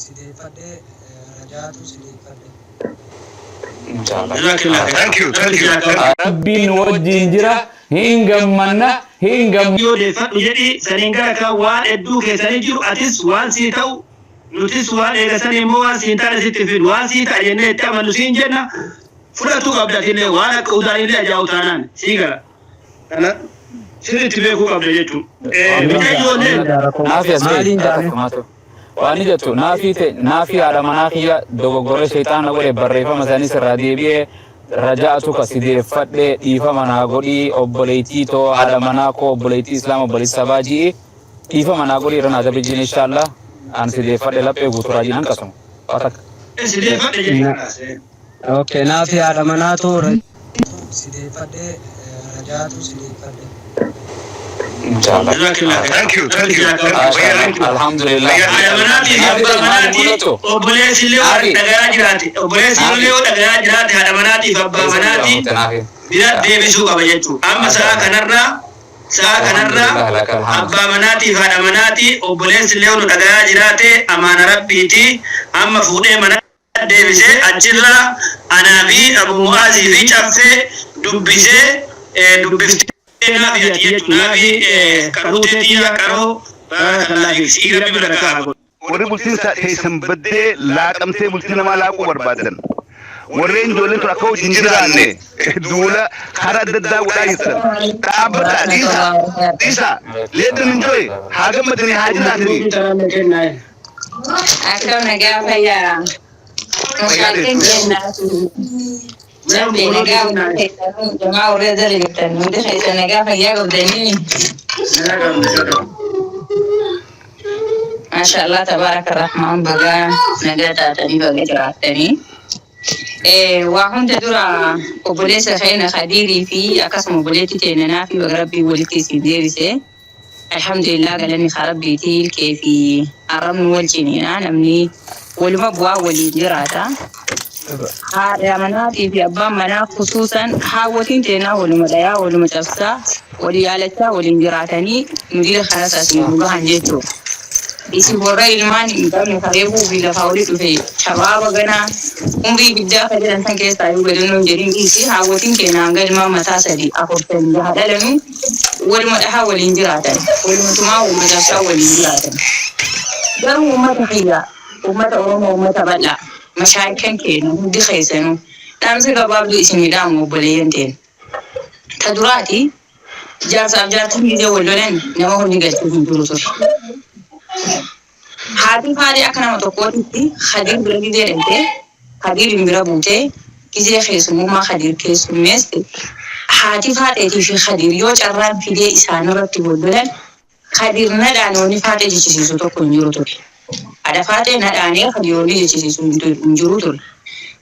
si deeffadhe, Rajaatu si deeffadhe. Jazakallah khair. Thank you, thank you. Rabbiin nu wajjiin jira hin gammanna hin gammanna. Yoo deeffadhu jedhi saniin gara kan waan hedduu keessanii jiru atis waan sii ta'u nutis waan eega sanii immoo waan siin taane sitti hin fidnu waan sii ta'a jennee itti amannu siin jenna fudhatuu qabda atillee waan akka udaanillee ajaa'u taanaan sii gala kana sirriitti beekuu qabda jechuudha. Mucayyoollee Naafi as gahi. Maaliin jaame? Waan ni jettu naafii ta'e naafii haadha manaa kiyya dogoggora shayxaana godhe barreeffama isaanii sirraa deebi'ee raja'atu ka si deeffadhe dhiifama naa godhii obboleettii too haadha manaa koo obboleettii islaama obboleettii sabaa ji'i dhiifama naa godhii irra naa dabri jiin inshaallah an si deeffadhe laphee guutuu raajiin hanqasuma waa takka. Si deeffadhe jedhi kalaas. Okay, naafi haadha manaatu Si deeffadhe, Rajaatu si deeffadhe. Jazakallah khair. Thank you, thank you, thank you. Alhamdulillah. Haadha manaatii fi Naafi abbaa ta'e maal manaatii mul'atu? obboleessi illee yoo Naafi. dhagayaa jiraate obboleessi illee yoo dhagayaa jiraate haadha manaatii fi abbaa manaatii Naafi. bira deebisuu qaba jechuudha. Amma sa'a kanarraa sa'a kanarraa Alhamdulillah lakal hamd. abbaa manaatii fi haadha manaatii obboleessi illee yoo nu dhagayaa jiraate amaana rabbiiti amma fuudhee mana deebisee achirraa anaa fi Abu Mu'aazii fi Caffee dubbisee dubbiftee naafi ati jechuun naafi qaruutee tiyya qaroo baarakallah fiik sii rabbi barakaa haa godhu. Warri bultiin teessan baddee laaqamtee bultii namaa laaquu barbaadan. Warreen ijoolleen tun akka wajjin jiraanne duula karaa adda addaa godhaa jirtan. Dhaabbadhaa dhiisaa dhiisaa let them enjoy haa gammadanii haa jiraatanii. Akkam nagaa fayyaa. Fayyaa Mucaatiin deessu. kennaa Cabbe nagaa hundi keessanuu jamaa warra jala jirtan hundi keessan nagaa fayyaa qabdanii. Maasha Allah tabaaraka rahmaan bagaa nagaa taatanii baga jiraattanii. Waa hunda dura obboleessa keenya Kadiirii fi akkasuma obboleetti teenya Naafii baga Rabbiin walitti isin deebise. Alhamdulillah galanni kaa Rabbiiti ilkee fi arrabni wal ciniina namni waluma bu'aa waliin jiraata. Haadha manaatii fi abbaan manaa khusuusan haawwatiin teenaa waluma dhayaa waluma cabsaa walii yaalachaa waliin jiraatanii nu jila kanas asiin nu gahan jechuudha. Isin warra ilmaan hin qabne ka reefuu fi lafaa oli dhufe shabaaba ganaa umrii guddaa ka jedhan san keessaa yoo gadi nuun jedhin dhiisi haawwatiin keenya hanga ilmaan mataa sadi afur shan jaha dhalanu waluma dhahaa waliin jiraatan waluma tumaa waluma cabsaa waliin jiraatan. Garuu uummata kiyya uummata Oromoo uummata bal'aa mashaayikan keenya hundi keessanuu dhaamsa gabaabduu isinii dhaamu obboleeyyan teenya. Ta duraati jaarsaaf jaartiin gizee wal lolan nama hundi galchuu hin jiru ture. Haati faalee akka nama tokkootitti Khadiir bira gizee dhaqxee Khadiirin bira buutee gizee keessummummaa Khadiir keessummeeste haati faaxeetii fi Khadiir yoo carraan fidee isaanirratti wal lolan Khadiir na dhaane wanni faaxee jechisiisu tokko hin jiru ture. Haadha faaxee na dhaanee Khadiir wanni jechisiisu hin jiru ture.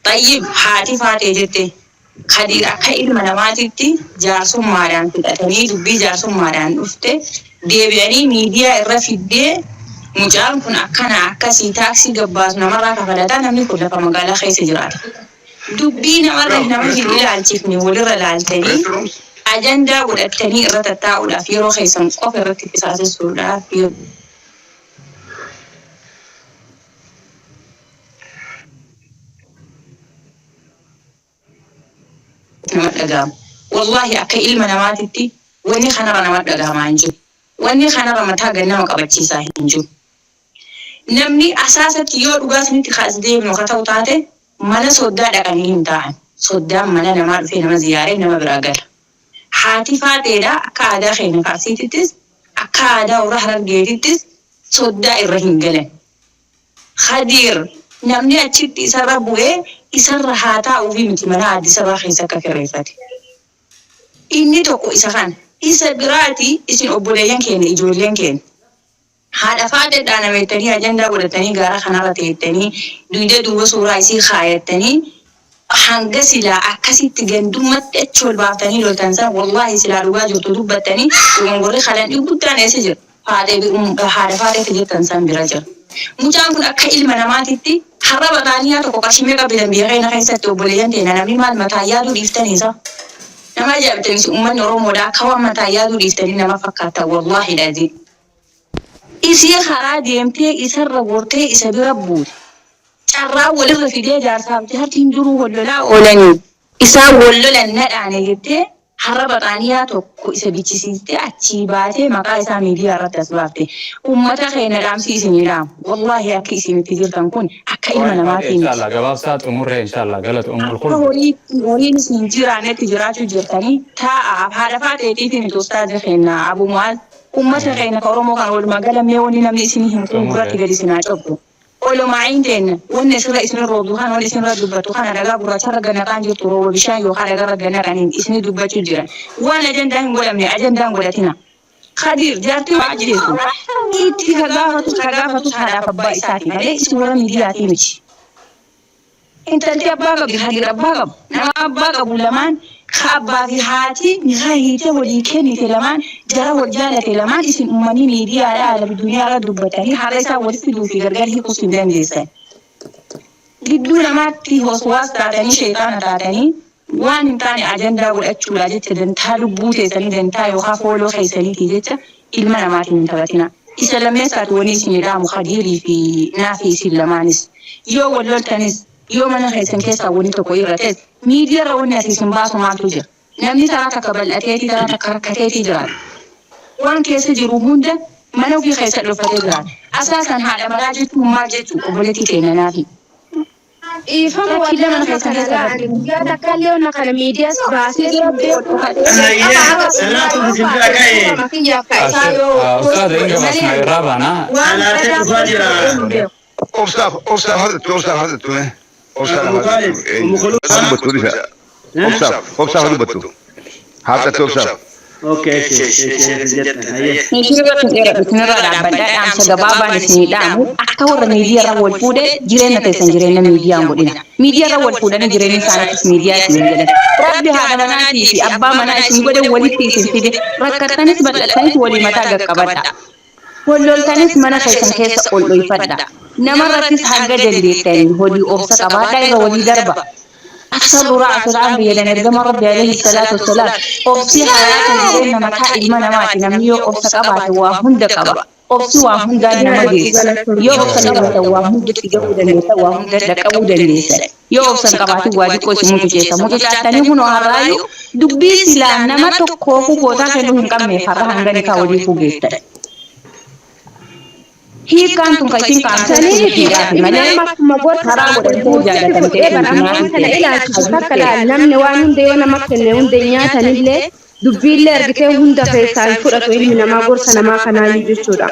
Xayyib haati faaxee jette Kadiir akka ilma namaatitti jaarsummaadhaan fixatanii dubbii jaarsummaadhaan dhufte deebi'anii miidiyaa irra fiddee mucaan kun akkana akkasii taaksii gabbaasu namarraa kafalataa namni kun lafa magaalaa keessa jiraata. Dubbii namarra nama hin ilaalchifne walirra laaltanii ajandaa godhattanii irra tattaa'uudhaaf yeroo keessan qofa irratti qisaasessuudhaaf nama dhagahama. Wallahi akka ilma namaatitti wanni kanarra nama dhagahamaa hin jiru. Wanni kanarra mataa gad nama qabachiisaa hin jiru. Namni asaasatti yoo dhugaa sanitti ka as deemnu ka ta'u taate mana soddaa dhaqanii hin taa'an. Soddaan mana namaa dhufee nama ziyaaree nama biraa gala. Haati faaxeedha akka aadaa keenya ka Arsiitittis akka aadaa warra Harargeetittis soddaa irra hin galan. Khadiir namni achitti isarra bu'ee isarra haa taa'uufii miti mana Addis Ababa keessa akka kireeffate. Inni tokko isa kana. Isa biraati isin obboleeyyan keenya ijoolleen keenya. Haadha faaxee dhaanamettanii ajandaa godhattanii gaara kanarra teettanii duyda duuba suuraa isii kaayattanii hanga silaa akkasitti gandummatti achi ol baaftanii loltan san wallaahi silaa dhugaa jirtu dubbattanii dogongorri kalandhii guddaan eessa jira? Faaxee haadha faaxeetti jettan san bira jira. Mucaan kun akka ilma namaatitti har'a bataaniyaa tokko qarshii meeqa bitan biyya keenya keessatti obboleeyyan teenya namni maal mataa yaaduu dhiiftanii isa? Nama ajaa'ibtanii isin uummanni Oromoodha akka waan mataa yaaduu dhiiftanii nama fakkaattan wallaahi lazii. Isii karaa deemtee isarra gortee isa bira buute. Carraa walirra fidee jaarsaaf jaartiin duruu wal lolaa oolanii isaan wal lolan na dhaane jettee har'a baxaaniyaa tokko isa bichisiistee achii baatee maqaa isaa miidiyaa irratti as baafte. Ummata keenya dhaamsi isinii dhaamu. Wallaahi akki isin itti jirtan kun akka ilma Waa'ee faatee namaatii miti. inshallah gabaabsaa xumurree inshallah galata ummul Akka khuldi. horiitti horiin isin jiraannetti jiraachuu jirtanii taa'a haadha faateetiifi miti ustaaza keenya Abu Mu'aaz ummata keenya ka Oromoo kan walumaa gala mee wanni namni isinii himu kun gurratti Xumurree. gadi isin haa cobbu. Olomaa'iin teenna wanni asirra isin roobdu kana wanni isinirra dubbatu kana dhagaa gurraacharra gad naqaan jirtu rooba bishaan yookaan dhagarra gad naqaniin isini dubbachuu jiran. Waan ajandaa hin godhamne ajandaa hin godhatina. Kadiir jaartii waa ajjeesu itti ka gaafatus ka gaafatus haadhaaf abbaa isaati malee isin warra miidiyaatii miti. Intalti abbaa qabdi Kadiir abbaa qabu. Nama abbaa qabu lamaan ka abbaa fi haati nikaa hiitee walii kennite lamaan jara wal jaalate lamaan isin ummanni miidiyaadha alabi duniyaa irra dubbatanii har'a isaan wal fiduu fi gargar hiikuus hin dandeessan. Gidduu namaatti waswaas taatanii sheeyxaana taatanii waan hin taane ajandaa godhachuudhaa jecha dantaa lubbuu teessanii dantaa yookaa fooloo keessaniitii jecha ilma namaatiin hin taphatinaa. Isa lammeessaati wanni isinii dhaamu Kadiirii fi Naafii isin lamaanis yoo wal loltanis yoo mana keessan keessaa wanni tokko irrates miidiyarra wanni asii isin baasu maaltu jira? Namni taraa takka bal'ateetii taraa takka rakkateetii jiraata. Waan keessa jiru hunda mana ofii keessa dhoffatee jiraata. Asaasan haadha manaa jechuun maal jechuu obboleettii teenya Naafii? Dhiifama Rakkin wallaahi mana amma keessan kana keessa laa badde. ani guyyaa takka illee onna kana miidiyaas baasee sin beeku Hayyee jalqaba haga salaatu guyyaa yoo isin bira baate ka'e. suurama kiyyaaf ka isaa Ashir yoo post ustaaza godhe hin malee gabaasna ani irraa baana. waan Salaatee badaa dhufaa post jira. godhee hin beeku. Obsaaf obsaaf hadattu obsaaf hadattu mee obsaaf Abu hadattu Khalid, Umu Khulud. haa dubbattu dhisa obsaaf obsaaf haa dubbattu haadhatti obsaaf. Okay, eshi, eshi, eshi, jette. Hayyee. Isinirratti hin dheeradhu, isinirra dhaabbadhaa dhaamsa gabaabaan isinii dhaamu akka warra miidiyaarra wal fuudhe jireenya teessan jireenya miidiyaa hin godhina. Miidiyaarra wal fuudhanii jireenya isaaniitis miidiyaa isin jedhan. Rabbi haadha manaatii fi abbaa manaa isin godhe walitti isin fide rakkattanis bal'attanis walii mataa gaqqabadha. Wal loltanis mana keessan keessa ol dhoyfadha. Namarrattis hanga dandeettanii hojii obsa qabaadhaa irra walii darba. Asabru ra'sul amri jedhan ergama Rabbi alayhi salaatu wassalaam. Obsi hayaata jireenya mataa ilma namaati. Namni yoo obsa qabaate waa hunda qaba. Obsi waa hundaan nama geessa. Yoo obsa qabaatan waa hundatti gahuu dandeessan, waa hunda dhaqqabuu dandeessan. Yoo obsa hin qabaatin waa xiqqoo isin mucuceessa. Mucucaattanii kunoo har'aayyuu dubbii silaa nama tokkoofuu bootaa kennuu hin qabneef har'a hanga nikaa waliifuu geessan. Hiikkaan tun kan isin qaamsee Sanii miti bultiidhaafi dhimma malee nama akkuma gorsa karaa tokko godhamtee guututti jaalatamtee fudhee bara miti ammaan naafii kana ta'e ilaalchisu hajii takka ta'e. laal namni waan hunda yoo nama kenne hunda hin nyaatanillee dubbiillee argitee hunda keessaa hin fudhatu ilmi namaa gorsa namaa kanaayyuu jechuudha.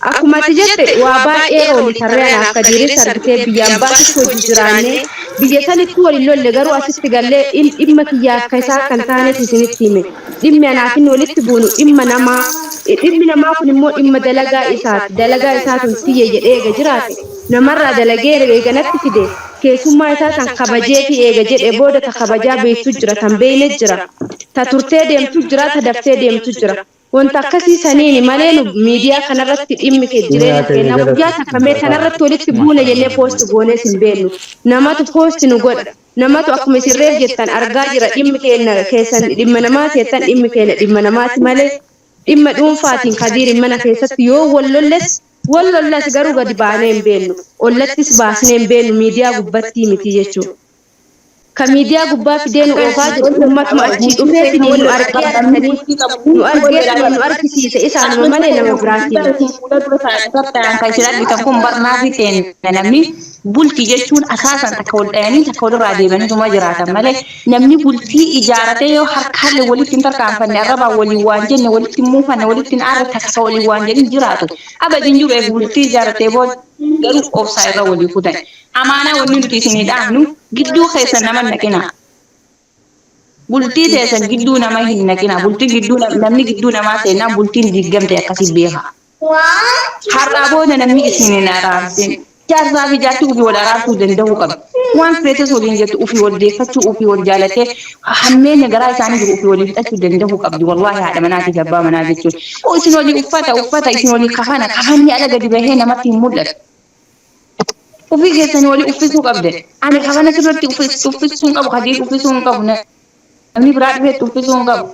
Akkuma ati jette waa baay'ee ooli tarree anaaf kadiiris argitee biyyaan baasitti hojii jiraannee biyya sanitti wal hin lolle garuu asitti gallee dhimma kiyyaaf ka isaa kan taanetu isinitti hime. Dhimmi anaaf inni walitti buunu dhimma namaa dhimmi namaa kun immoo dhimma dalagaa isaati. Dalagaa isaa tun tiyya jedhee eega jiraate namarraa dalagee eega natti fide keessummaa isaa san kabajeefii eega jedhe booda ta kabajaa beektu jira tan beeyne jira ta turtee deemtu jira ta daftee deemtu jira. Wanta akkasii saniini malee nu miidiyaa kanarratti dhimmi kee jireenya keenyaa guyyaa takka mee kanarratti walitti buune jennee poost goonees hin beeknu. Namatu poost nu godha. Namatu akkuma isin reef jettan argaa jira dhimmi keenya keessan dhimma namaati jettan dhimmi keenya dhimma namaati malee dhimma dhuunfaatiin Kadiirin mana keessatti yoo wal lolles wal lollas garuu gadi baanee hin beeknu. Ollattis baasnee hin beeknu miidiyaa gubbattii miti jechuudha. Ka miidiyaa gubbaa fidee nu oofaa jiru ummatuma achii dhufeetiniin nu argee argitanii nu argeetiniin nu argisiise isaanuma malee nama biraatii miti. Kan isin argitan kun barnaafi teenna namni bultii jechuun asaasan takka wal dhayanii takka walirraa deemaniituma jiraatan malee namni bultii ijaaratee yoo harkaallee walitti hin tarkaanfanne arrabaan waliin waan jenne walitti hin muufanne walitti hin aarre takka waliin waan jedhin jiraatu abadin jiru eega bultii ijaaratee booda garuu obsaa irra walii kutan. Amaanaa wanni nuti isinii dhaamnu gidduu keessan nama hin naqinaa. Bultii teessan gidduu nama hin naqinaa. Bultiin gidduu namni gidduu namaa seennaan bultiin diiggamte akkasii beekaa. Har'aa booda namni isin hin araarsin. Jaarsaa fi jaartii ofii wal araarsuu danda'uu qabdi. Waan feetes waliin jettu ofii wal deeffachuu ofii wal jaalattee hammeenya garaa isaanii jiru ofii walii fixachuu danda'uu qabdi. Wallaahi haadha manaatii fi abbaa manaa jechuun. Oo isin walii uffata uffata isin walii kafana kafanni ala gadi bahee namatti hin mul'atu. Ofii keessanii walii uffisuu qabdan. Ani kafana sirratti uffisuu hin qabu, Kadiir uffisuu hin qabu, namni biraa dhufeetti uffisuu hin qabu.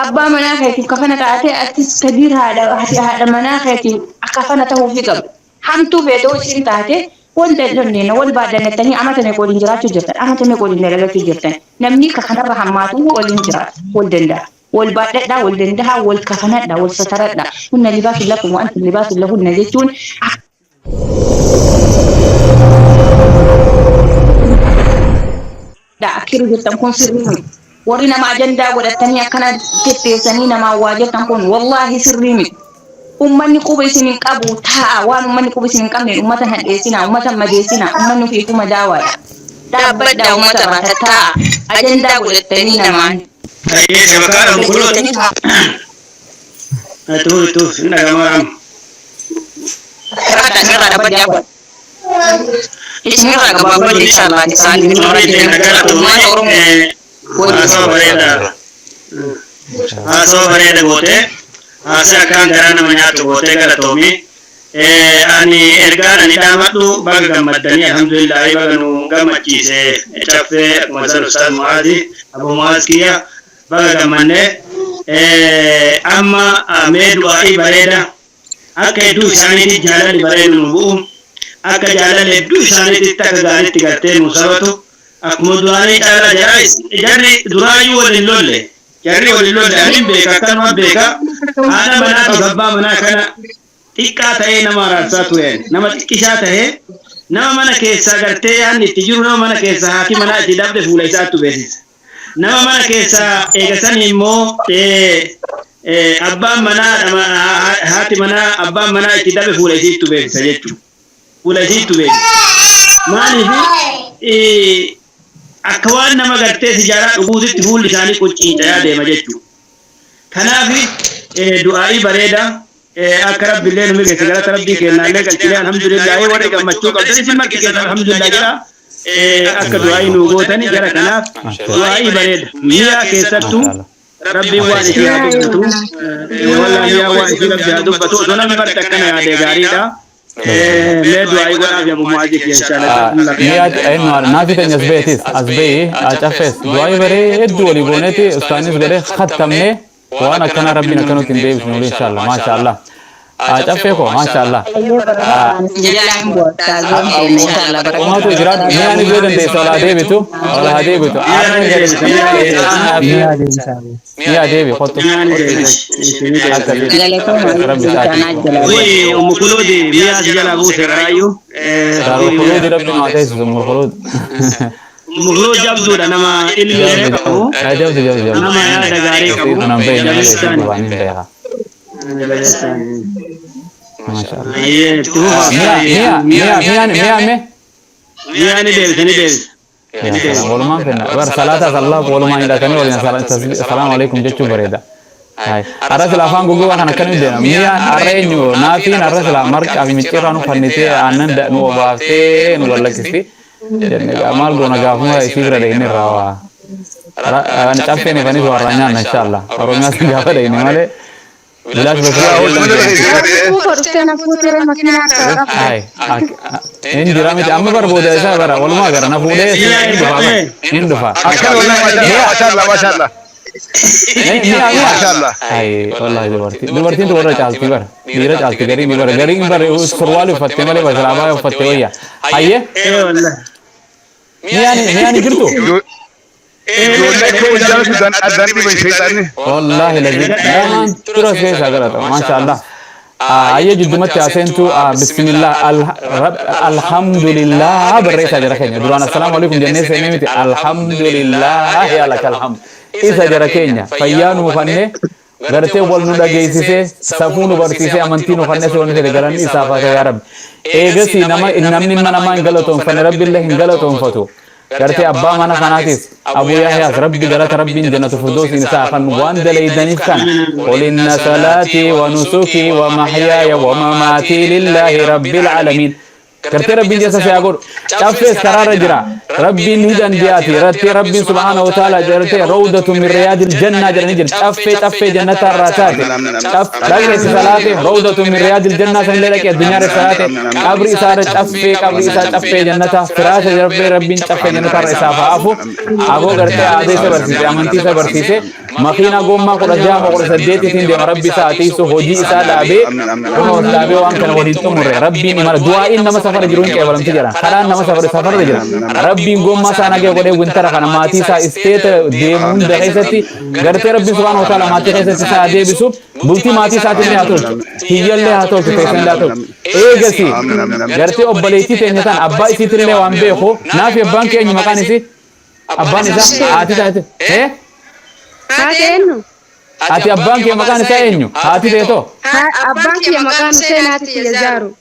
Abbaa manaa keetiif kafana taatee, atis Kadiir haadha manaa keetiif kafana ta'uufii qabda. Hamtuu feetoo isin taate wal dandeenye wal baadhannettanii amata meeqa waliin jiraachuu jirtan, amata meeqa waliin dalagachuu jirtan. Namni ka kanarra hammaatu waliin jiraata, wal danda'a. Wal baadhadhaa, wal danda'a, wal kafanadhaa, wal sataradhaa. "Hunna libaasun lakum wa antum libaasun lahunna" jechuun akkiru jirtan kun sirrii miti. Warri nama ajandaa godhatanii akkana tetteessanii namaan waa jettan kun wallaahi sirrii miti. Ummanni quba isin hin qabu taa'a. Waan ummanni quba isin hin qabne ummata hadheessinaa, ummata madeessinaa, ummanni ofiifuu madaawaadha. Dhaabbadhaa, ummata irraa tattaa'a. Ajandaa godhatanii namaan. Ayyee, shabakaa dha mukuluut. Tuuf tuuf hin dhagamaa amma. Irraa dhaabbadhaa kun. Isinirraa gabaabaa inshallah isaan uummata Oromoo. Haasawaa bareeda. Haasawaa bareeda gootee, haasaa akkaan garaa nama nyaatu gootee, galatoomi. Ani ergaan ani dhaamadhu, baga gammaddanii, alhamdulillahi, baga nu gammachiise Caffee. Akkuma san Ustaaz Mu'aazi, Abu Mu'aaz kiyya, baga gammannee. Amma mee du'aa'ii bareeda akka hedduu isaaniitti jaalalli bareedu nu bu'u, akka jaalalli hedduu isaaniitti akka gaariitti gartee nu sabatu, akkuma duraanii caalaa. Jara jarri duraayyuu waliin lolle, jarri waliin lolle, anin beeka, akkanuma beeka. Haadha manaatiif abbaa manaa kana xiqqaa ta'ee nama araarsaa tureen, nama xiqqishaa ta'ee, nama mana keessaa gartee yaadni itti jiru, nama mana keessaa haati manaa itti dabde fuula isaattu beeksisa. Nama mana keessaa eegasanii immoo abbaan manaa, haati manaa abbaan manaa itti dabe fuula isiittu beeksisa jechuudha. Fuula isiittu beeksisa. Maaliif akka waan nama gartee sijaaraa dhuguutitti fuulli isaanii qucciicayaa deema jechuudha. Kanaaf du'aa'ii bareeda akka Rabbiillee nu migeesse, galata Rabbii kennaallee galchinee, alhamdulillaahi. Warri gammachuu qabdan isin marti keessan alhamdulillah jedha. Akka du'aa'ii nu gootani jara kanaaf du'aa'ii bareeda mi'a keessattuu Rabbiin waan isii haa dubbatu. Wallaahi, mi'a waan isii Rabbi haa dubbatu. Osoo namni marti akkana yaade gaariidha. Mee du'aa'ii godhaaf Abu Mu'aazii fi inshallah. Mi'a naafi teenya as beetis as beeyi caffees du'aa'ii bareedduu walii gooneeti, ustaanis godhee khattamnee, waan akkana Rabbiin akkanutti hin deebisnu inshallah. Maashaallah, caffee koo, maashaallah. Jalaan bu'aa inshallah. Umaatu jiraadhu. Mi'a ni yoo dandeessu olaa deebitu, olaa haa deebitu. Mi'a deebi, kottu. Rabbi isaati. Wai Ummu Khuluudi mi'a si jalaa buuse garaayyuu. Daarul Khuluudi Rabbi nu haa teessisu, Ummu Khuluud. Ummu Khuluud jabduudha, nama ilmi qabu. Jabdu, jabdu, jabdu. Nama yaada gaarii qabu. Kanan beekne malee isin waan hin beeka. Maashaallah. Ayyee, itti fufaa. Mi'a, mi'a, mi'a, mi'a, mi'a me. Mi'a ni deebisa, ni deebisa. Walumaan fenna bar salaata sallah walumaan hidhatanii waliin salaamu alaikum jechuu bareeda. Har'a sila afaan gugubaa kan akkamitti deema? Mi'aan har'a eenyu naafiin har'a sila marqaa fi micciirraa nu fannitee, aannan nu obaaftee nu gallakkisti. Jenne maal goona, gaafuma isii bira dhaqne irraa waa. Caffeen ifanis warraa nyaanna inshallah. Oromiyaas gaafa dhaqne malee. Bilaash bakka. Fuufa dhuftee na fuutee makiinaa akka qabda. Ay, hin jira miti amma barbooda isaa bara walumaa gara na fuudhee hin dhufa, hin dhufa. Akkana wallahi, maashaallah, maashaallah, maashaallah. Mi'a, mi'a. Maashaallah. Ay, wallahi dubartiin warra caalti bara dhiira caalti, gariin bara gariin bara surwaali uffatte malee basalaabaa uffatte wayya. Hayyee. Ee wallahi. Mi'aan, mi'aan jirtu. Ijoollee akka wal jaalatu addaan dhiban shayxaanni. Wallahi lazim lamaan tura keessa galata, maashaallah. Ayyee, jiddumatti haseentu bismillah, alhamdulillah barreessaa jara keenya. Duraan assalaamu alaikum jennee seenee miti, alhamdulillah ya lakal hamd. Isa jara keenya fayyaa nuu fannee, gartee wal nu dhageessisee, safuu nu barsiisee, amantii nu fannee, si wanni fedhe galanni isaaf haa ta'u yaa Rabbi. Eegasii nama namni ilma namaa hin galatoonfanne Rabbiillee hin galatoonfatu. Gartee abbaa mana kanaatis, Abu Yahyaas, Rabbi galata Rabbiin jannatu firdoosiin isaa kan waan daleeydaniif kana. قل إن صلاتي ونسكي ومحياي ومماتي لله رب العالمين. Gartee Rabbiin jessa si haa godhu. Caffees karaarra jira. Rabbiin ni dandeyaati. Gartee Rabbiin subhaanahu wa ta'ala gartee rawdatu min riyaadil jannaa jedhanii jira. Caffee caffee jannataa irraa taate. Dhaqee itti salaate, rawdatu min riyaadil jannaa sanillee dhaqee addunyaa irra salaate. Qabri isaa irra caffee, qabri isaa caffee jannataa, firaasha caffee Rabbiin caffee jannataa irra isaaf haa afu. Aboo gartee aadaa isa barsiise, amantii isa barsiise. Makiinaa gommaa 16 moo 18tiin deema. Rabbi isaa atiisu hojii isaa dhaabee, kunoo dhaabee waan kana waliin xumurre. Rabbiin imala du'aa'iin nama safara jiru hin qeebalamti jedha. Karaan nama safara safarra jira. Rabbiin gommaa isaa nagee godhee wintara kana maatii isaa isteeta deemu hunda keessatti gartee Rabbiin subhaanahu wa ta'ala maatii keessatti isaa deebisu, bultii maatii isaatillee haa tolchu, hiyyallee haa tolchu, keessanillee haa tolchu. Eegasi gartee obboleettii teenya tan abbaa isiitillee waan beeku naafi abbaan keenya maqaan isii, abbaan isaa, haati taate ee. Haati eenyu? Ati abbaan kee maqaan isaa eenyu? Haati teetoo? Abbaan kiyya maqaan Hussein, haati tiyya Zaaru.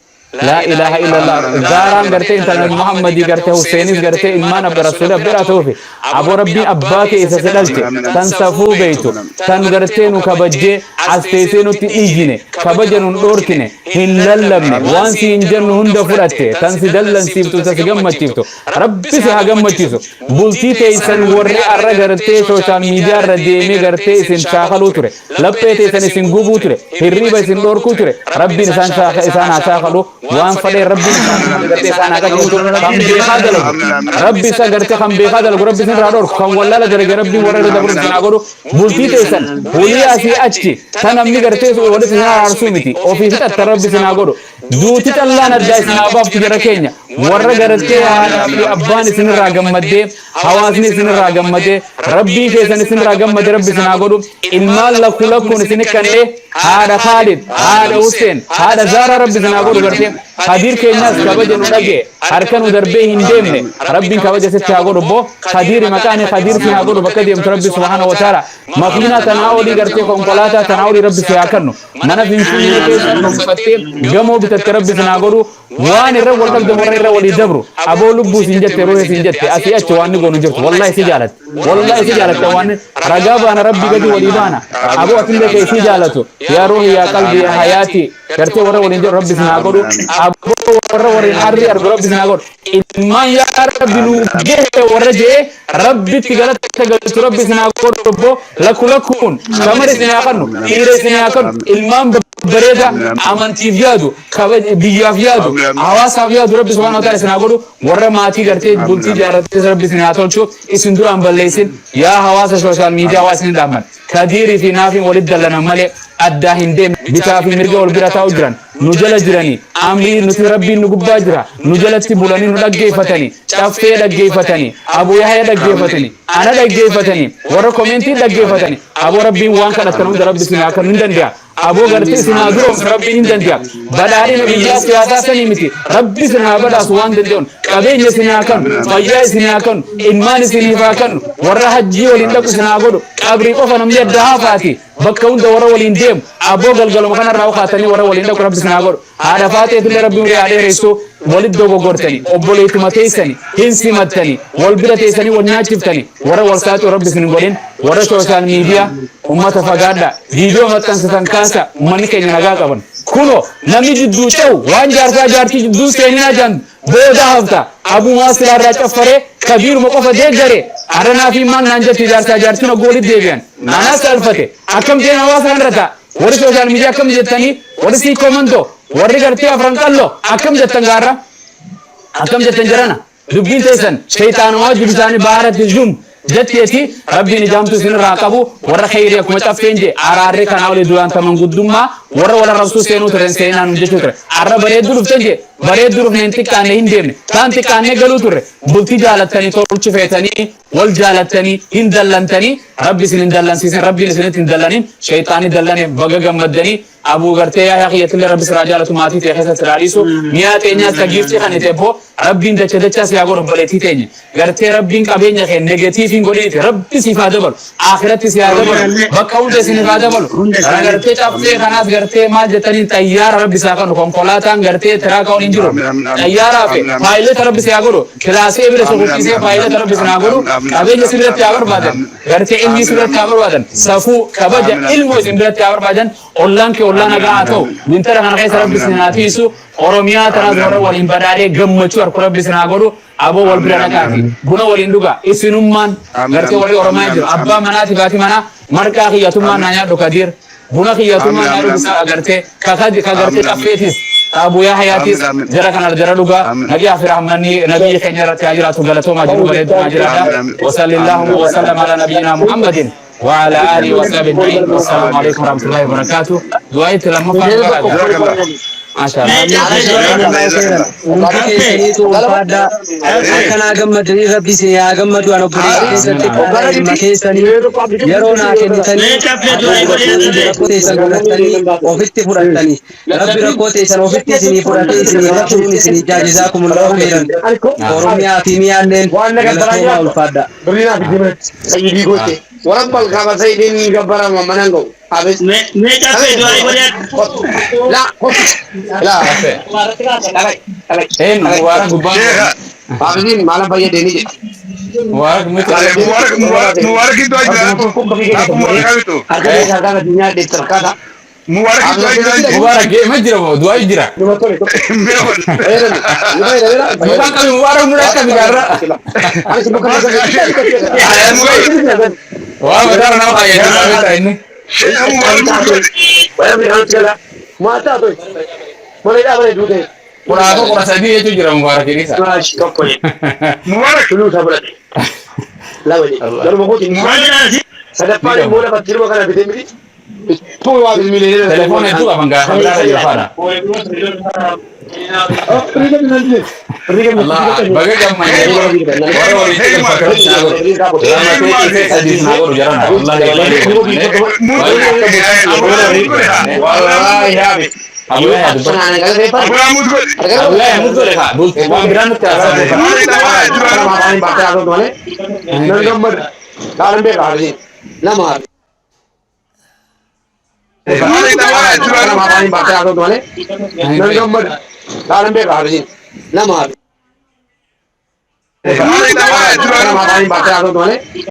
Laa ilaaha illallah. Zaaraan gartee intala Nabi Muhammadii, gartee Husseenis gartee ilmaan abba Rasuuli abbiraa ta'uufi. Aboo Rabbiin abbaa kee isa si dhalche tan safuu beeytu, tan gartee nu kabajjee as teessee nutti iyyine, kabaja nun dhoorkine, hin lallabne, waan si hin jennu hunda fudhatte, tan si dallansiiftu, ta si gammachiiftu, Rabbi si haa gammachiisu. Bultii teessan warri arra gartee social media irra deemee gartee isin shaakaluu ture, laphee teessan isin gubuu ture, hirriiba isin dhorkuu ture, Rabbiin isaan shaaka isaan haa shaakalu. Waan fadhee Rabbiin isaan gartee isaan haa qajeelchu. Kan beekaa dalagu Rabbi isa gartee kan beekaa dalagu Rabbi isin irraa dhorku, kan wallaala dalage Rabbiin warra irra dabru isin haa godhu. Bultii teessan hulii asii achi tan namni gartee walitti isin araarsuu miti ofii fixatta Rabbi isin haa godhu. Duuti callaan addaa isin haa baaftu jara keenya. Warra gartee haadhaa fi abbaan isinirraa gammaddee, hawaasni isinirraa gammadee, Rabbiin keessan isinirraa gammade Rabbi isin haa godhu. Ilmaan lakku lakkuun isin kannee haadha Khaalid, haadha Hussein, haadha Zaaraa Rabbi isin haa godhu gartee. Kadiir keenyaas kabaja nu dhagee, harka nu darbee hin deemne. Rabbiin kabaja sitti haa godhu boo. Kadiiri maqaan Kadiir si haa godhu bakka deemtu Rabbi subhaanahu wa ta'ala. Makiinaa tanaa olii gartee konkolaataa tanaa olii Rabbi si haa kennu. Mana Finfinnee keessa dhuunfattee gamoo bitatte Rabbi isin haa godhu. Waan irra wal dhabde warra irra walii dabru. Aboo lubbuu isin jette, ruuhii isin jette, asii achi waan ni goonu jirtu. Wallahi si jaalatte. Wallahi si jaalatte, waan ragaa baana, Rabbi gadi walii baana. Aboo atillee kee isii jaalatu. Yaa ruuhii, yaa qalbii, yaa hayaati. Gartee warra waliin jedhu Rabbi isin haa godhu. Aboo warra waliin arrii argu Rabbi isin haa godhu. Ilmaan yaa Rabbi nu gahe warra jee Rabbitti galata galchu Rabbi isin haa godhu. Obbo lakku lakkuun shamara isin haa kennu, dhiira isin haa kennu, ilmaan babbareeda amantiif yaadu, biyyaaf yaadu, hawaasaaf yaadu Rabbi subhaanahu wa ta'ala isin haa godhu. Warra maatii gartee bultii jaarrattes Rabbi isin haa tolchu, isin duraan balleessin. Yaa hawaasa social media, waa isin dhaamman. Kadiirii fi Naafiin walitti dallanan malee addaa hin deemne. Bitaa fi mirga wal bira taa'u jiran, nu jala jiranii. Amrii nuti Rabbiin nu gubbaa jira. Nu jalatti bulanii nu dhaggeeffatanii, Caffee dhaggeeffatanii, Abu Yahya dhaggeeffatanii, ana dhaggeeffatanii, warra commentii dhaggeeffatanii. Aboo Rabbiin waan kadhattan hunda Rabbi isin haa kennu hin danda'a. Aboo gartee isin haa duroomsu Rabbiin hin danda'a. Badhaadhina biyyaa siyaasaa sanii miti. Rabbi isin haa badhaasu waan danda'uun. Qabeenya isin haa kennu, fayyaa isin haa kennu, ilmaan isiniif haa kennu, warra hajjii waliin dhaqu isin haa godhu. Qabrii qofa namni adda haafaati. Bakka hunda warra waliin deemu. Aboo galgaluma kanarraa ukaatanii warra waliin dhaqu Rabbi isin haa godhu. Haadha Faateetillee Rabbi umrii haa dheeressu. Walitti dogoggortanii, obboleettuma teessanii, hin simattanii, wal bira teessanii wal nyaachiftanii, warra wal saaxuu Rabbi isin hin godhin. Warra social media, ummata fagaadhaa. Viidiyoo maxxansitan kaasa, ummanni keenya nagaa qaban. Kunoo namni jidduu ce'u waan jaarsaa jaartii jidduu seeninaa jaan booda hafta. Abuu Maasiraa irraa caffaree Kabiiruma qofa deeggare. Arranaa fi maal naan jetti jaarsaa jaartiin oggoo walitti deebi'an. Anaas salphate. Akkam ta'een hawaasa kanarra ta'a. Warri social media akkam jettanii, warri siikoo mantoo, warri gartee Afran Qalloo akkam jettan gaarra? Akkam jettan jarana? Dubbiin teessan shayxaanumaa wajji bishaanii baharatti zum jetteeti. Rabbiin ijaamtuu isinirraa qabu. Warra kheyrii, akkuma Caffeen jee, araarri kanaa olii duraan taman guddummaa warra wal arrabsuu seenuu ture seenaa nun jechuu ture. Arra bareedduu dhuftan jee, bareedduu dhufne, hin xiqqaanne, hin deemne taan xiqqaannee galuu turre. Bultii jaalattanii tolchu feetanii, wal jaalattanii hin dallantanii. Rabbi isin hin dallansiisin, Rabbiin isinitti hin dallanin, shayxaanni dallane. Baga gammaddanii. Abuu gartee Yaayaa kiyyatillee Rabbi siraa jaalatu, maatii tee keessatti siraa dhiisu. Mi'aa teenyaas ta giiftii kan ite boo Rabbiin dacha dachaa si haa godhu. Obboleettii teenya gartee Rabbiin qabeenya kee negative hin godhiniti, Rabbi siif haa dabalu, akhiratti si haa dabalu, bakka hunda isiniif haa dabalu. Gartee Caffee kanaas Gartee maal jettaniin, xayyaara Rabbi isaa kanu, konkolaataan gartee tiraaka waliin jiru. Amiin, amiin, amiin. Xayyaaraa fi Amiin, amiin. Paayilota Rabbi si haa godhu. Kilaasee bira si Amiin, kuffisee amiin, paayilota Rabbi si haa godhu. amiin, amiin, Qabeenya si biratti haa amiin, barbaadan. amiin. Gartee ilmi si Amiin, biratti haa amiin. barbaadan. Safuu kabaja Amiin, amiin. ilmoo isin biratti haa barbaadan. Ollaan kee ollaa Amiin, nagaa haa amiin, ta'u. amiin. Wintara kana keessa Rabbi Amiin, si haa amiin. tiisu. Oromiyaa tanaas Amiin, warra amiin. waliin badhaadhee gammachuu harku Rabbi si haa godhu. Aboo wal bira Amiin, amiin, dhaqaati. amiin. Buna waliin dhuga. Isinummaan Amiin, gartee amiin, warri Oromiyaa amiin, jiru. amiin. Abbaa manaati baati manaa marqaa kiyyatummaan Amiin. naa nyaadhu Kadiir. Buna kiyyatummaan Amiin, naa amiin, dhugu amiin. gartee kakadi ka gartee Amiin, amiin. caffeetis. Abu Yahayaatis Amiin, amiin. jara kana jara dhugaa Amiin. nagaa fi rahmanni nabiyyi keenya irratti haa jiraatu. Galatoomaa, jiru bareedumaa Amiin, jiraadha. amiin. وصلى Amiin, اللهم amiin. وسلم على نبينا محمد وعلى آله وصحبه أجمعين، والسلام عليكم ورحمة الله وبركاته. دعاء لما جزاك الله. ما شاء الله. جزاك الله، جزاك الله. Hundi keessaniitu ulfaadhaa. Akka naa gammadanii Rabbi isin haa gammadu. An obboleessa keessatti qaala ilma keessanii yeroo naa kennitanii rakkoo teessan godhattanii ofitti fudhattanii Rabbi rakkoo teessan ofitti isinii fudhatee isinii rachuun isinii جزاكم الله خيرا. Oromiyaa fi miyaalleen galatoomaa, ulfaadhaa. ورب الكعبة سيدين جبر منانغو أبس. Mee caffee du'aa godhee. لا لا. Een Mubarak gubbaan. Sheekha. أبسين ما لم بيدني. Mubarak miti. Mubarak, Mubarak, Mubarak itu aja. Aku Mubarak itu. Mubarak itu aja. Mubarak ma jira moo du'aa jira. Mukaan qabi Mubarak nurraa qabi gaarra. Waa mataara nama fayyadu inni. Sheekha Mubarak. 14, 13 jechuu jira Mubarak isa. Mubarak. Sadaffaan immoo lafa jirma kana bitee miti. Telefoona hedduu qaban gaafa biraarra jira faana. Allah baga gammadee warra walitti galfatan naa godhu. Lama ta'e sadii naa godhu jarana. Wallahi Wallahi yaa Abu Yahya dubbata. Abu Yahya mutu godhe kaa. Waan biraan nutti haasa'u. Nama nama.